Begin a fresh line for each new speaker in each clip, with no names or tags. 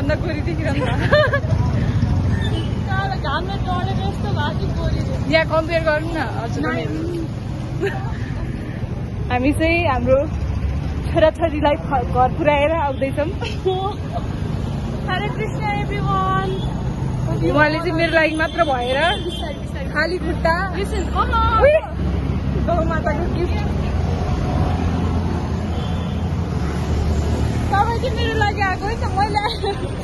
भन्दा गोरी देखिरहनु यहाँ कम्पेयर गरौँ न हजुर हामी चाहिँ हाम्रो छोराछोरीलाई घर पुऱ्याएर आउँदैछौँ
हरे कृष्ण एभ्रिवान
उहाँले चाहिँ मेरो लागि मात्र भएर खाली खुट्टा गौमाताको गिफ्ट
तपाईँ चाहिँ मेरो लागि आएको है त मैले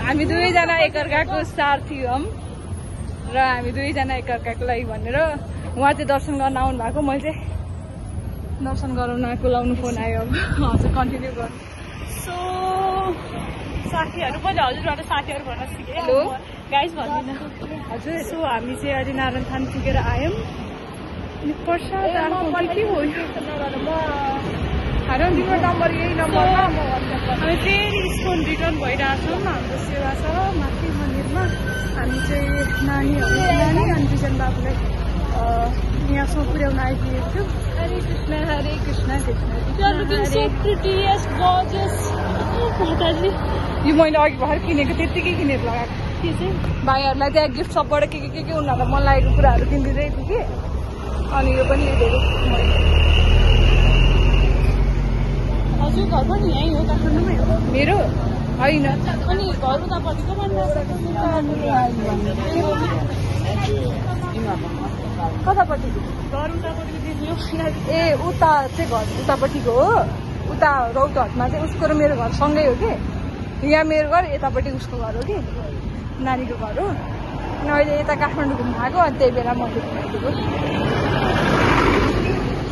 हामी दुवैजना एकअर्काको साथी हौँ र हामी दुवैजना एकअर्काको लागि भनेर उहाँ चाहिँ दर्शन गर्न आउनु भएको मैले चाहिँ दर्शन गराउन आएको लाउनु फोन आयो अब हजुर कन्टिन्यू गर्नु
सो साथीहरू पनि हजुरबाट साथीहरू भन्न सिकेँ
हेलो
गाइस भन्दिनँ
हजुर सो हामी चाहिँ अहिले नारायण थान पुगेर आयौँ अनि प्रसाद के हो तिम्रो नम्बर यही नम्बरमा
हामी फेरि स्कुल रिटर्न भइरहेछौँ हाम्रो सेवा छ माथि मन्दिरमा
हामी चाहिँ नानी अनि बिजन बाबुलाई यहाँसम्म पुर्याउन आइपुगेको थियौँ हरे कृष्ण यो मैले अघि भर्खर किनेको त्यत्तिकै किनेर लगाएको
के चाहिँ
भाइहरूलाई त्यहाँ गिफ्ट सबबाट के उनीहरूलाई मन लागेको कुराहरू किनिदिँदै थियो कि अनि यो पनि धेरै
हजुर घर पनि यहीँ हो काठमाडौँमै हो
मेरो होइन
अनि घर उतापट्टिको
कतापट्टि
घर उतापट्टि देख्यो
ए उता चाहिँ घर उतापट्टिको हो उता रौतहटमा चाहिँ उसको र मेरो घर सँगै हो कि यहाँ मेरो घर यतापट्टि उसको घर हो कि नानीको घर हो अनि अहिले यता काठमाडौँ घुम्नु आएको अनि त्यही बेला म घुमाइदिएको